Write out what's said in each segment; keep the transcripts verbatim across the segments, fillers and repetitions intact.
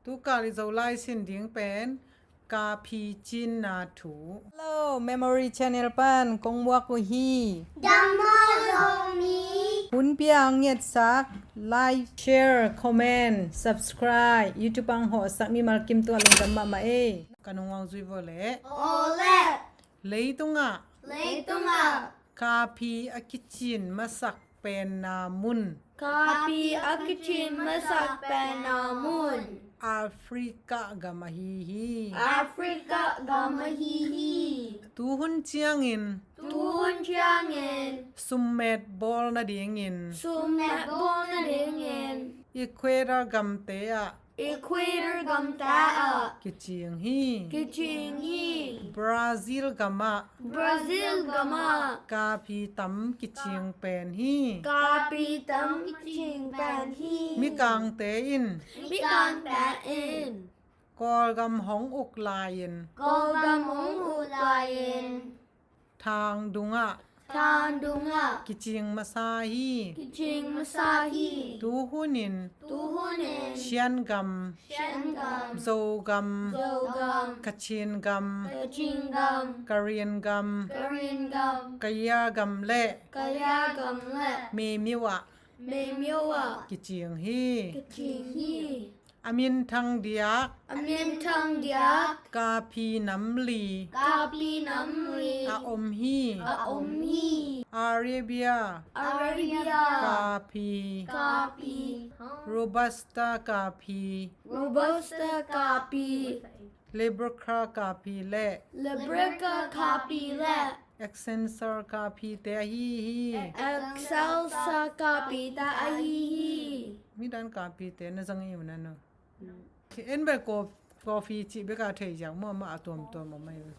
Tukal i Zolai sin ding pen Kapi cinna thu. Hello, Memory Channel pan kong muak uh hi. Dam maw Zomi. Hun pia ang ngetsak, like, share, comment, subscribe, YouTube ang hawhsak mimal kim tua lungdam mahmah ei. Ka nungwang zui vo le. Aw le. Leitungah. Leitungah. Kapi a kicin masak penna mun. Kapi a kicin masak penna mun. Africa gam ahi hi. Africa gam ahi hi. Tuhun ciangin. Tuhun ciangin. Summet bawl nadingin. Summet bawl nadingin. Equator gamte ah. Equator gamte ah. Kicing hi. Kicing hi. Brazil gamah. Brazil gamah. Kapi tam kicing pen hi. Kapi tam kicing pen hi. Mikangte in. Mikangte in. Kawlgam hong uk lai-in. Kawlgam hong uk lai-in. Thangdungah. Thangdungah. Kicing masa hi. Kicing masa hi. Tuhunin. Tuhunin. Shan gam. Shan gam. Zo gam. Zo gam. Kachin gam. Kachin gam. Karen gam. Karen gam. Kaya gam le. Kaya gam le. Meimyo ah. Meimyo ah. Kicing hi. Kicing hi. A minthang diak. A minthang diak. Kapi nam li. Kapi nam li. A om hi. A om hi. Arabia. Arabia. Kapi. Kapi. Robusta kapi. Robusta kapi. Liberica kapi le. Liberica kapi le. Excelsior kapite ahi hi. Excelsior kapite ahi hi. Midang kapite na zang i uh na no. En bel ko, coffee cih bek a thei ziau maw, mah a tuamtuam om ahi uh.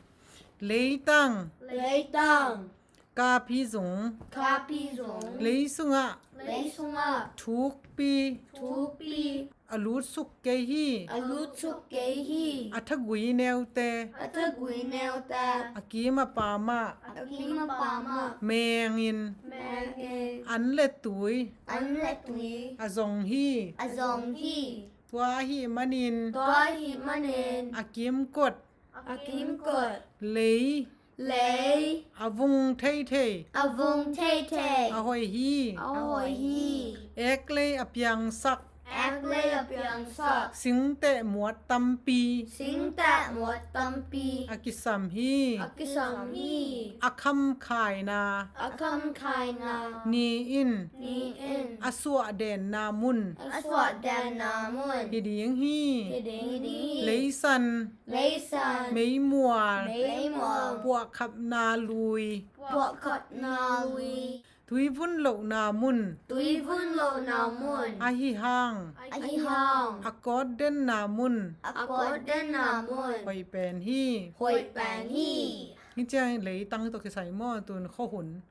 Leitang. Leitang. Kapi zung. Kapi zung. Lei sungah. Lei sungah. Thukpi. Thukpi. A lutsuk kei hi. A lutsuk kei hi. A thagui neute. A thagui neute. A kim a pamah. A kim a pamah. Mengin. Mengin. An le tui. An le tui. A zong hi. A zong hi. Tua ahih manin. Tua ahih manin. A kimkot. A kimkot. Lei. Lei. A vung theithei. A vung theithei. A hoih hi. A hoih hi. Eklei a piangsak. Eklei a piangsak. Singteh muat tampi. Singteh muat tampi. A kisam hi. A kisam hi. A khamkhaina. A khamkhaina. Ni in. Ni in. A suahdenna mun. A suahdenna mun. Hi ding hi. Hi ding hi. Leisan. Leisan. Meimual. Meimual. Puahkhapna lui. Puahkhapna lui. Tuivun lohna mun. Tuivun lohna mun. Ahi hang. Ahi hang. A kawtdenna mun. A kawtdenna mun. Hoih pen hi. Hoih pen hi. Hi ciang leitang tawh kisai maw tun khuahun.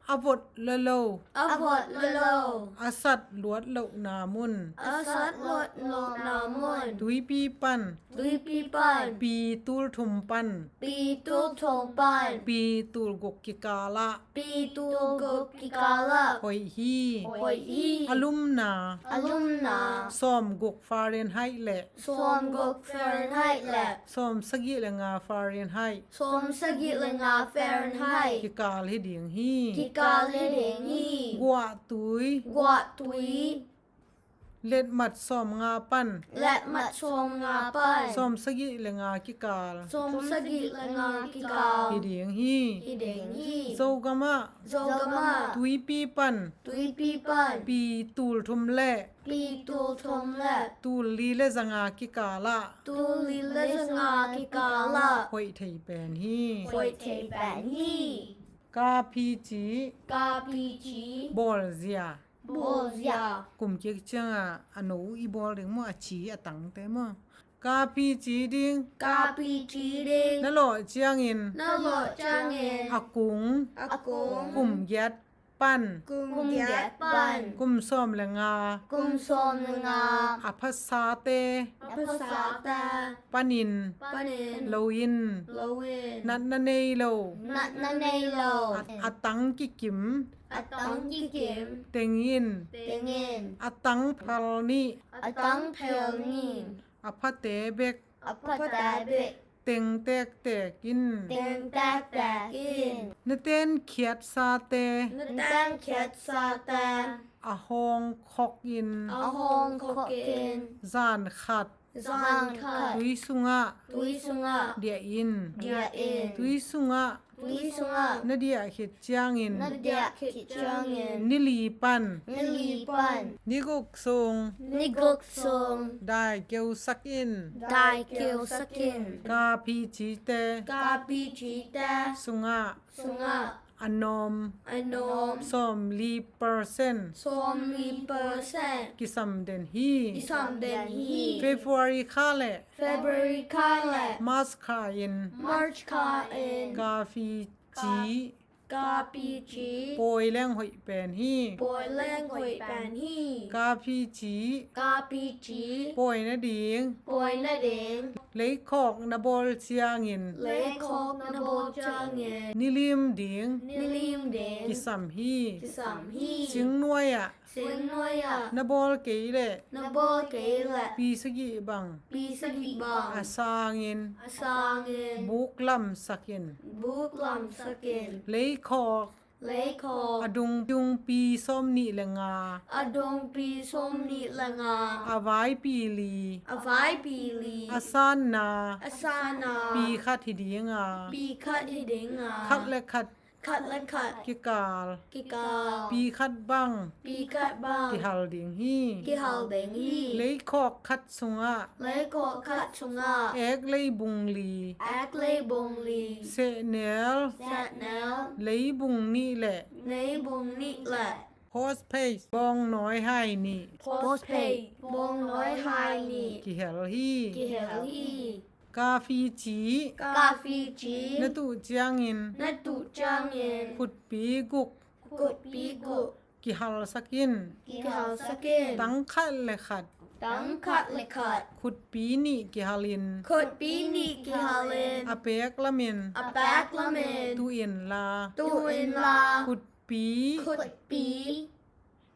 A vot lolo. A vot lolo. A sat luat lohna mun. A sat luat lohna mun. Tuipi pan. Tuipi pan. Pi tul thum pan. Pi tul thum pan. Pi tul guk kikalah. Pi tul guk kikalah. Hoih hi. Hoih hi. A lumna. A lumna. Sawm guk Fahrenheit le. Sawm guk Fahrenheit le. Sawm sagih le nga Fahrenheit. Sawm sagih le nga Fahrenheit. Kikal hi ding hi. Kikal hi ding hi. Guahtui. Guahtui. Letmat sawm nga pan. Letmat sawm nga pan. Sawm sagih le nga kikal. Sawm sagih le nga kikal. Hi ding hi. Hi ding hi. Zogamah. Zogamah. Tuipi pan. Tuipi pan. Pi tul thum le. Pi tul thum le. Tul li le zanga kikalah. Tul li le zanga kikalah. Hoih thei pen hi. Hoih thei pen hi. Kapi ci. Kapi ci. Bawlzia. Bawlzia. Kum kik ciangah a no i bawl ding maw, a ci a tangte maw. Kapi ci ding. Kapi ci ding. Na lawh ciangin. Na lawh ciangin. A kung. A kung. Kum giat pan. Kum giat pan. Kum sawm le nga. Kum sawm le nga. A phasate. A phasate. Panin. Panin. Lo in. Lo in. Natna nei lo. Natna nei lo. A, a tang kikim. A tang kikim. Tengin. Tengin. A tang phel nih. A tang phel nih. A phate bek. A phate bek. Teng tektek in. Teng tektek in. Na tenkhiatsate. Na tenkhiatsate. A hawngkhok in. A hawngkhok in. Zan khat. Zan khat. Tui sungah. Tui sungah. Diah in. Diah in. Tui sungah. Tui sungah. Na diah khit ciangin. Na diah khit ciangin. Ni li pan. Ni li pan. Ni guk sung. Ni guk sung. Dai keusak in. Dai keusak in. Kapi cite. Kapi cite. Sungah. Sungah. A nop. A nop. Sawmli percent. Sawmli percent. Kisam den hi. Kisam den hi. February kha le. February kha le. March kha in. March kha in. Kapi ci. Kapi ci. Pawi leng hoih pen hi. Pawi leng hoih pen hi. Kapi ci. Kapi ci. Pawi nading. Pawi nading. Leikhawk na bawl ciangin. Leikhawk na bawl ciangin. Nilim ding. Nilim ding. Kisam hi. Kisam hi. Cingnuai ah. Cingnuai ah. Na bawl kei le. Na bawl kei le. Pi sagih bang. Pi sagih bang. A sangin. A sangin. Buk lamsak in. Buk lamsak in. Leikhawk. Leikhawk. A dung, dung pi sawmnih le nga. A dung pi sawmnih le nga. A vai pi li. A vai pi li. A sanna. A sanna. Pi khat hi ding a. Pi khat hi ding a. Khat le khat. Khat le khat. Kikal. Kikal. Pi khat bang. Pi khat bang. Kihal ding hi. Kihal ding hi. Leikhawk khat sungah. Leikhawk khat sungah. Ek leibung li. Ek leibung li. Sehnel. Sehnel. Leibung nih le. Leibung nih le. Hosepipe bawngnawi hai nih. Hosepipe bawngnawi hai nih. Kihel hi. Kihel hi. Kapi ci. Kapi ci. Na tuh ciangin. Na tuh ciangin. Khutpi guk. Khutpi guk. Kihalsak in. Kihalsak in. Tang khat le khat. Tang khat le khat. Khutpi nih kihalin. Khutpi nih kihalin. A pek lamin. A pek lamin. Tuh inla. Tuh inla. Khutpi. Khutpi.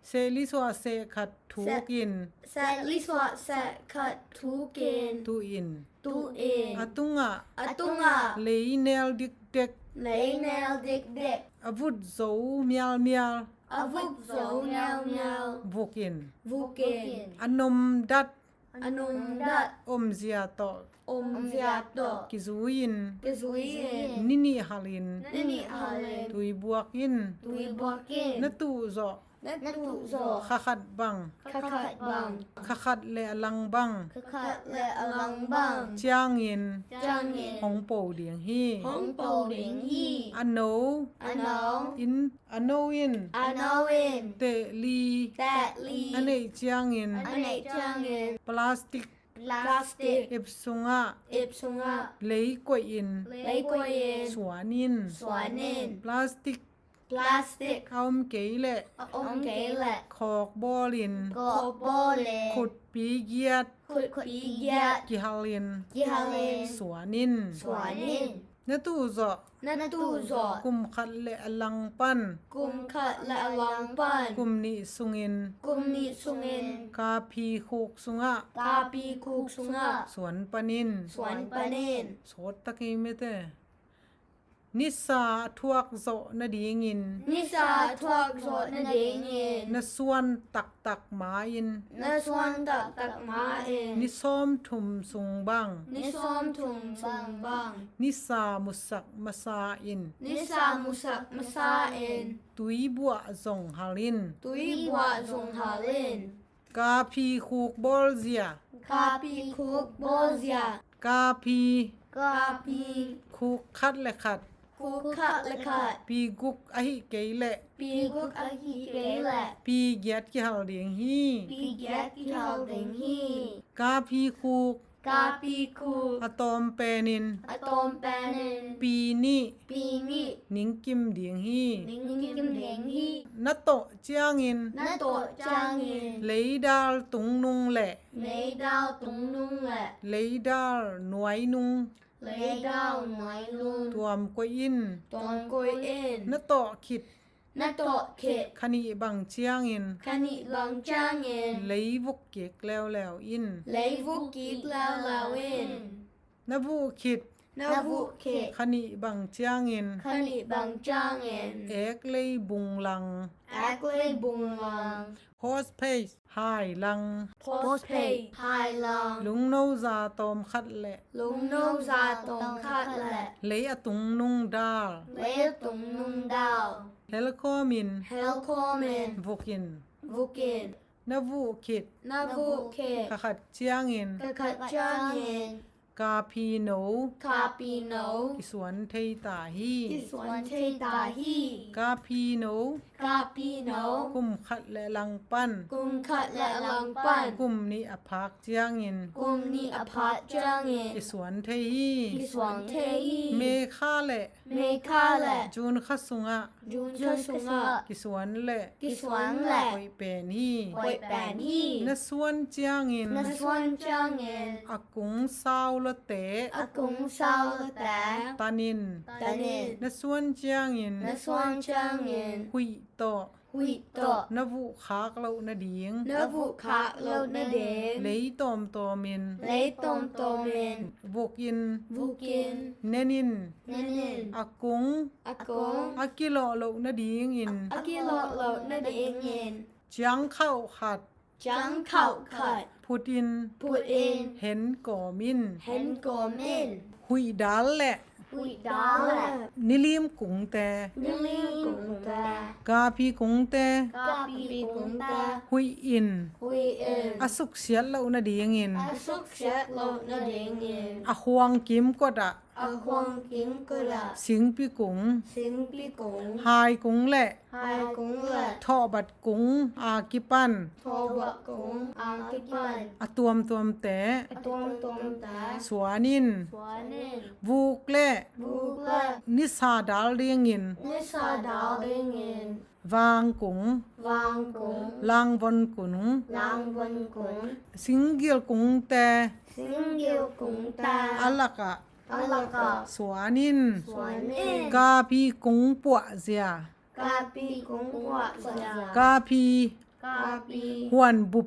Sehli suah seh khat thukin. Sehli suah seh khat thukin. Tuh in. Tuh in. A tungah. A tungah. Lei nel dikdek. Lei nel dikdek. A vut zo mialmial. A vut zo mialmial. Vuk in. Vuk in. A nomdat. A nomdat. Omzia tawh. Omzia tawh. Kizui-in. Kizui-in. Ni nih halin. Ni nih halin. Tui buak in. Tui buak in. Na tuh zawh. Na tuh zawh. Kha khat bang. Kha khat bang. Kha khat le a lang bang. Kha khat le a lang bang. Ciangin. Ciangin. Hong po ding hi. Hong po ding hi. A no. A no. In, a no in. A no in. Tehli. Tehli. A neih ciangin. A neih ciangin. Plastic. Plastic. Ip sungah. Ip sungah. Lei koih in. Lei koih in. Suan in. Suan in. Plastic. Plastic. A om kei leh. A om kei leh. Khawk bawlin. Khawk bawlin. Khutpi giat. Khutpi giat. Kihalin. Kihalin. Suan in. Suan in. Na tuh zawh. Na tuh zawh. Kum khat le a lang pan. Kum khat le a lang pan. Kum nih sungin. Kum nih sungin. Kapi khuk sungah. Kapi khuk sungah. Suan panin. Suan panin. Sawt tak hi mete. Nisa a thuak zawh nadingin. Nisa a thuak zawh nadingin. Na suan taktak ma-in. Na suan taktak ma-in. Ni sawmthum sung bang. Ni sawmthum sung bang. Nisa musak masa in. Nisa musak masa in. Tui buah zong hal in. Tui buah zong hal in. Kapi khuk bawlzia. Kapi khuk bawlzia. Kapi. Kapi. Khuk khat le khat. Khuk khat le khat. Pi guk ahi kei leh. Pi guk ahi kei leh. Pi giat kihal ding hi. Pi giat kihal ding hi. Kapi khuk. Kapi khuk. A tawm penin. A tawm penin. Pi nih. Pi nih. Ningkim ding hi. Ningkim ding hi. Na tawh ciangin. Na tawh ciangin. Leidal tungnung le. Leidal tungnung le. Leidal nuainung. Leidal nuainung. Tuam koih in. Tuam koih in. Na tawh khit. Na tawh khit. Kha nih bang ciangin. Kha nih bang ciangin. Lei vuk kik leuleu in. Lei vuk kik leuleu in. Na vuh khit. Na vuh khit. Kha nih bang ciangin. Kha nih bang ciangin. Ek lei bung lang. Ek lei bung lang. Post paid hai lang. Post paid hai lang. Lungno za tawm khat le. Lungno za tawm khat le. Lei a tung nung dal. Lei a tung nung dal. Helkhawm in. Helkhawm in. Vuk in. Vuk in. Na vuh khit. Na vuh khit. Kha khat ciangin. Kha khat ciangin. Ka phi no. Ka phi no. Kisuan thei ta hi. Kisuan thei ta hi. Ka phi no. Ka phi no. Kum khat le lang pan. Kum khat le lang pan. Kum nih a phak ciangin. Kum nih a phak ciangin. Kisuan thei hi. Kisuan thei hi. May kha le. May kha le. June kha sungah. June kha sungah. Kisuan le. Kisuan le. Hoih pen hi. Hoih pen hi. Na suan ciangin. Na suan ciangin. A kung sau lote. A kung sau lote. Tan in. Tan in. Na suan ciangin. Na suan ciangin. Huih tawh. Huih tawh. Na vuh khak loh nading. Na vuh khak loh nading. Lei tawmtawm in. Lei tawmtawm in. Vuk in. Vuk in. Nen in. Nen in. A kung. A kung. A kilawh loh nadingin. A kilawh loh nadingin. Ciang khauh khat. Ciang khauh khat. Phut in. Phut in. Hen kawm in. Hen kawm in. Huih dal le. Huih dal le. Nilim kungte. Nilim kungte. Ka phi kungte. Ka phi kungte. Huih in. Huih in. A suksiat loh nadingin. A suksiat loh nadingin. A khuang kimkot ah. A khuang kimkot ah. Singpi kung. Singpi kung. Hai kung le. Hai kung le. Thawhbat kung a kipan. Thawhbat kung a kipan. A tuamtuamte. A tuamtuamte. Suan in. Suan in. Vuk le. Vuk le. Nisa dal dingin. Nisa dal dingin. Vang kung. Vang kung. Langvon kung. Langvon kung. Singgil kungte. Singgil kungte. A lakah. A lakah. Suan in. Suan in. Ka phi kung puahzia. Ka phi kung puahzia. Ka phi. Ka phi. Huan bup.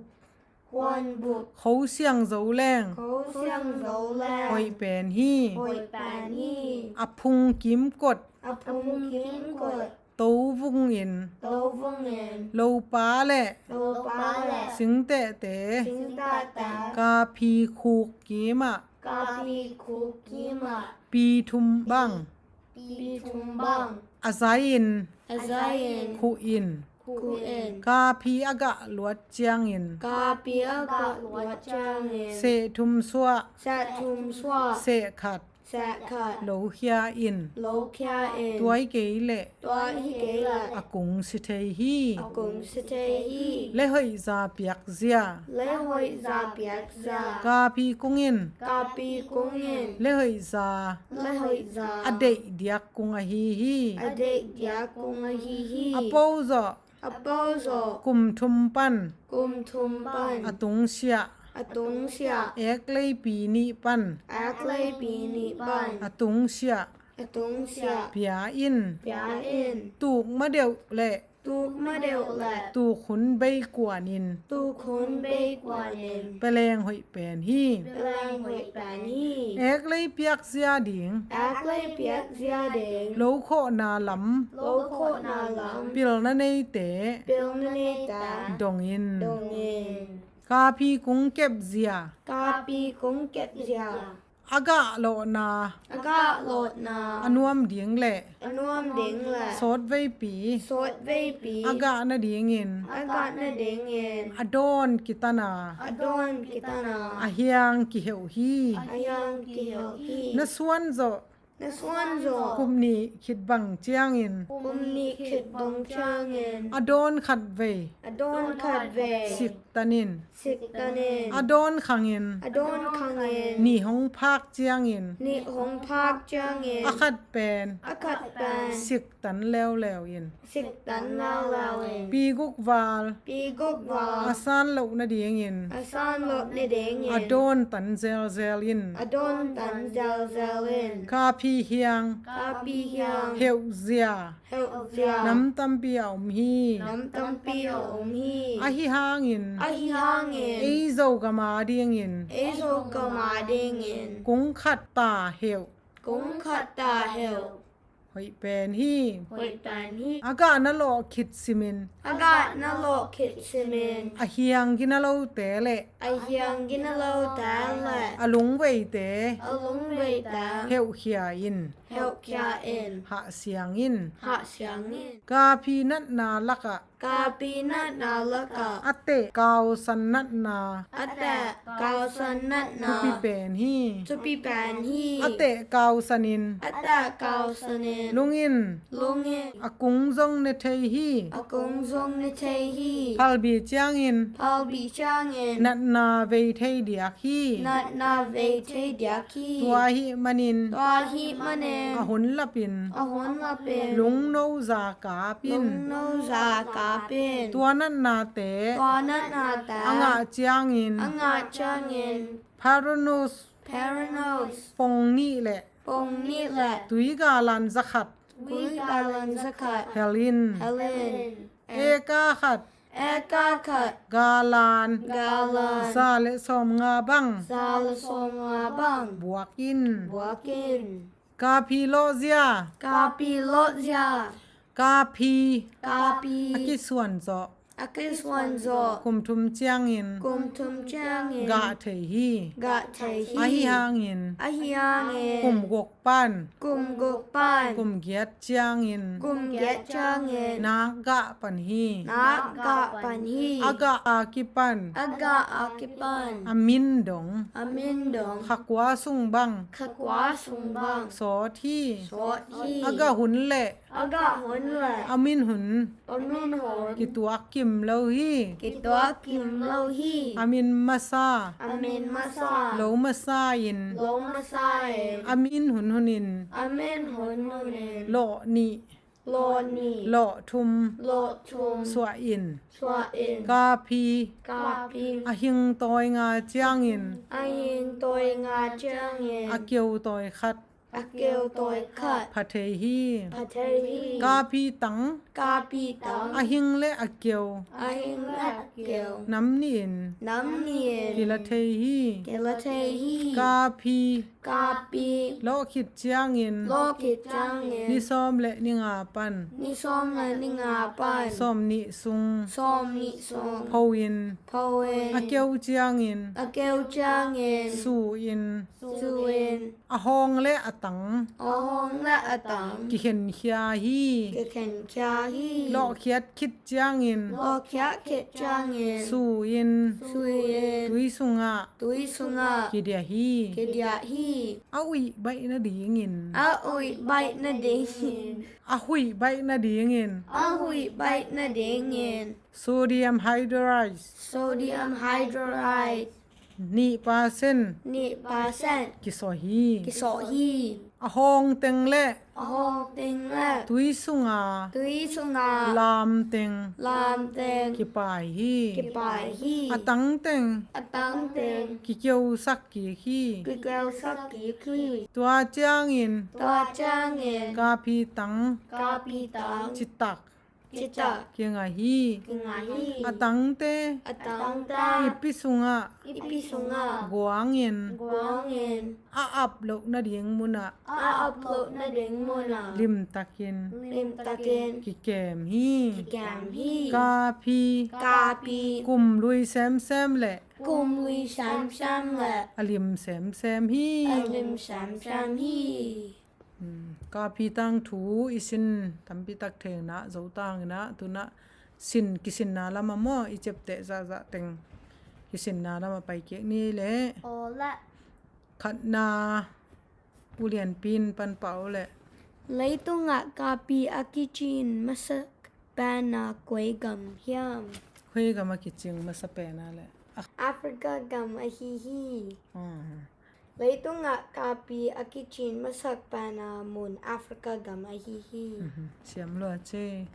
Huan bup. Kho siang zo leng. Kho siang zo leng. Hoih pen hi. Hoih pen hi. A phung kimkot. A phung kimkot. To vung in. To vung in. Lopa le. Lopa le. Singtehte. Singtehte. Ka phi khuk kimah. Ka phi khuk kimah. Pi thum bang. Pi thum bang. A zai in. A zai in. Khuh in. Khuh in. Ka phi a gah luat ciangin. Ka phi a gah luat ciangin. Seh thum suah. Seh thum suah. Seh khat. Seh khat. Lo khia in. Lo khia in. Tua hi kei leh. Tua hi kei leh. A kung si thei hi. A kung si thei hi. Lehoih za piak zia. Lehoih za piak zia. Ka phi kung in. Ka phi kung in. Lehoih za. Lehoih za. A deih diak kung ahi hi. A deih diak kung ahi hi. A po zawh. A po zawh. Kum thum pan. Kum thum pan. A tungsiah. A tungsiah. Ek leipi nih pan. Ek leipi nih pan. A tungsiah. A tungsiah. Pia in. Pia in. Tuk ma deuh leh. Tuk ma deuh leh. Tuk hun bei kuan in. Tuk hun bei kuan in. Peleng hoih pen hi. Peleng hoih pen hi. Ek lei piak zia ding. Ek lei piak zia ding. Lo khawhna lam. Lo khawhna lam. Pilna neite. Pilna neite. Dong in. Dong in. Ka phi kung kep zia. Ka phi kung kep zia. A gah lawhna. A gah lawhna. A nuam ding leh. A nuam ding leh. Sawt veipi. Sawt veipi. A gah nadingin. A gah nadingin. A dawn kitan a. A dawn kitan a. A hiang kiheuh hi. A hiang kiheuh hi. Na suan zawh. Na suan zawh. Kum nih khit bang ciangin. Kum nih khit bang ciangin. A dawn khat vei. A dawn khat vei. Sik siktan in. Siktan in. A dawn khangin. A dawn khangin. Nih hong phak ciangin. Nih hong phak ciangin. A khat pen. A khat pen. Siktan leuleu in. Siktan leuleu in. Pi guk val. Pi guk val. A san loh nadingin. A san loh nadingin. A dawn tan zelzel in. A dawn tan zelzel in. Kapi hiang. Kapi hiang. Heuh zia. Heuh zia. Nam tampi a om hi. Nam tampi a om hi. Ahi hangin. Ahi hangin. Ei Zogam a dingin. Ei Zogam a dingin. Kung khat ta heuh. Kung khat ta heuh. Hoih pen hi. Hoih pen hi. A gah na lawh khit simin. A gah na lawh khit simin. A hiang gina lote le. A hiang gina lote le. A lungveite. A lungveite. Heuhkhia in. Heuhkhia in. Hahsiang in. Hahsiang in. Kapi natna lakah. Kapi natna lakah. A teh kausan natna. A teh kausan natna. Thupi pen hi. Thupi pen hi. A teh kausan in. A teh kausan in. Lungin. Lungin. A kung zong ne thei hi. A kung zong ne thei hi. Phalbi ciangin. Phalbi ciangin. Natna vei thei diak hi. Natna vei thei diak hi. Tua ahih manin. Tua ahih manin. A hun lapin. A hun lapin. Lungno za kapin. Lungno za kapin. Tua natnate. Tua natnate. A ngah ciangin. A ngah ciangin. Paranos. Paranos. Pong nih le. Pong nih le. Tui galan zakhat. Tui galan zakhat. Hel in. Hel in. Eka khat. Eka khat. Galan. Galan. Za le sawmnga bang. Za le sawmnga bang. Buak in. Buak in. Kapi lawhzia. Kapi lawhzia. Kapi. Kapi. A kisuan zawh. A kisuan zawh. Kum thum ciangin. Kum thum ciangin. Gah thei hi. Gah thei hi. Ahi hangin. Ahi hangin. Kum guk pan. Kum guk pan. Kum giat ciangin. Kum giat ciangin. Nak gah pan hi. Nak gah pan hi. A gah a kipan. A gah a kipan. A min dong. A min dong. Kha kua sung bang. Kha kua sung bang. Sawt hi. Sawt hi. A gah hun le. A gah hun le. A min hun. A min hun. Kituak kim lo hi. Kituak kim lo hi. A min masa. A min masa. Lo masa in. Lo masa in. A min hun hun in. A min hun hun in. Lawh nih. Lawh nih. Lawh thum. Lawh thum. Suah in. Suah in. Kapi. Kapi. A hing tawi nga ciangin. A hing tawi nga ciangin. A keu tawi khat. A keu tawi khat. Pha thei hi. Pha thei hi. Kapi tang. Kapi tang. A hing le a keu. A hing le a keu. Nam nih in. Nam nih in. Kila thei hi. Kila thei hi. Kapi. Kapi. Lawh khit ciangin. Lawh khit ciangin. Ni sawm le ni nga pan. Ni sawm le ni nga pan. Sawm nih sung. Sawm nih sung. Pho in. Pho in. A keu ciangin. A keu ciangin. Su in. Su in. A hawng le a tang. A hawng le a tang. Kikhenkhia hi. Kikhenkhia hi. Lawhkhiat khit ciangin. Lawhkhiat khit ciangin. Su in. Su in. Tui sungah. Tui sungah. Kidiah hi. Kidiah hi. A uih baih nadingin. A uih baih nadingin. A huih baih nadingin. A huih baih nadingin. Sodium hydride. Sodium hydride. Nih percent. Nih percent. Kisawh hi. Kisawh hi. A hawng teng le. A hawng teng le. Tui sunga. Tui sunga. Lam teng. Lam teng. Kipai hi. Kipai hi. A tang teng. A tang teng. Kikeusak kik hi. Kikeusak kik hi. Tua ciangin. Tua ciangin. Kapi tang. Kapi tang. Citak. Citak. Kingah hi. Kingah hi. A tangte. A tangte. Ipi sungah. Ipi sungah. Guangin. Guangin. A ap loh nading munah. A ap loh nading munah. Limtakin. Limtakin. Kikem hi. Kikem hi. Kapi. Kapi. Kum lui semsem le. Kum lui semsem le. A lim semsem hi. A lim semsem hi. Kapi tang thu i sin tampi tak thei inah, Zotang inah, tunah sin, kisinna lamah maw, i ciapteh zahzah teng kisinna lamah pai kik ni leh. Aw lah. Khatna, U Lianpi in pan pah uh leh. Leitungah kapi a kici in masak pen a koi gam hiam? Koi gam a kicing masa pen a le? Africa gam ahi hi. Leitungah kapi a kicin masak pana mun Africa gam ahi hi. Siam lua ce.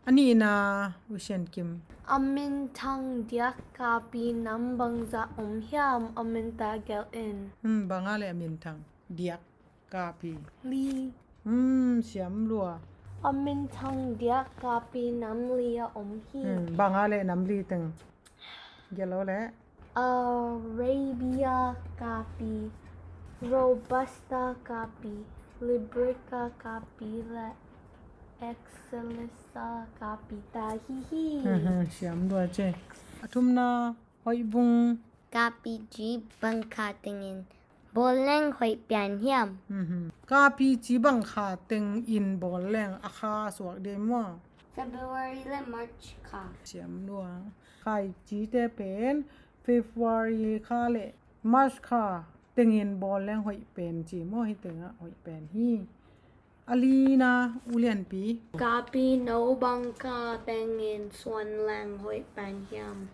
A nihna, U Sian Kim. A minthang diak kapi nam bangzah om hiam, a minta gelh in. Banga le a minthang diak kapi? Li. Siam lua. A minthang diak kapi nam li a om hi. Banga le nam li teng? Gelh o le. Arabia kapi, Robusta kapi, Liberica kapi le Excelsa kapi ta hi hi. Siam lua ce. A thumna, Hoih Vung. Kapi ci bangkha tengin bawl leng hoih pian hiam? Kapi ci bangkha tengin bawl leng a kha suak dei maw? February le March kha. Siam lua. Khai cite pen February kha le March kha tengin bawl leng hoih pen ci maw, hi tengah hoih pen hi. A lina, U Lianpi. Kapi no bangkha tengin suan leng hoih pen hiam?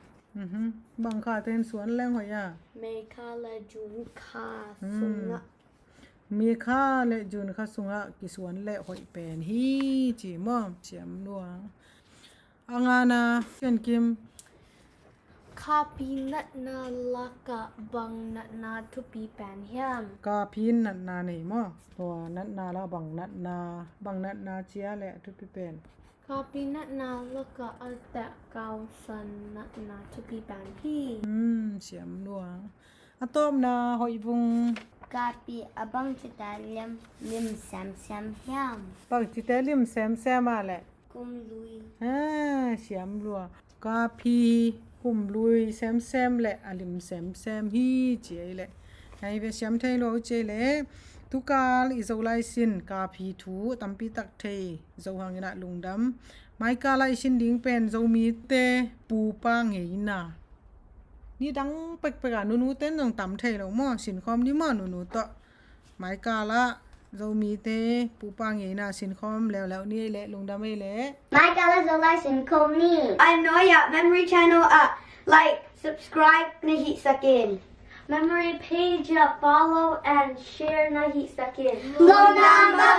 Bangkha tengin suan leng hoih a? May kha le June kha sungah. May kha le June kha sungah kisuan le hoih pen hi ci maw, siam lua. A ngana, Sian Kim. Kapi natna lakah bang natna thupi pen hiam? Kapi natna nei maw? Tua natna la bang natna, bang natna cia le a thupi pen? Kapi natna lakah a teh kausan natna thupi pen hi. Siam lua. A tawpna, Hoih Vung. Kapi a bangci te lim, lim semsem hiam? Bangci te lim semsem a le? Kumlui. Siam lua. Kapi kumlui semsem le a lim semsem hi ci ei le. Ngai ve, siam thei lo ci ei le. Tukal i Zolai sin kapi thu tampi tak thei zo hangin ah lungdam. Maikal ah i sin ding pen Zomite pupa ngeina. Ni dang pekpek a nunute in zong tam thei lo maw, sinkhawm ni maw nunu tawh. Maikal ah Zomite pupa ngeina sinkhawm leuleu ni ei le, lungdam ei le. Maikal ah Zolai sinkhawm ni. A nuai-ah Memory Channel ah like, subscribe na hihsak in. Memory page ah follow and share na hihsak in. Lungdam, bye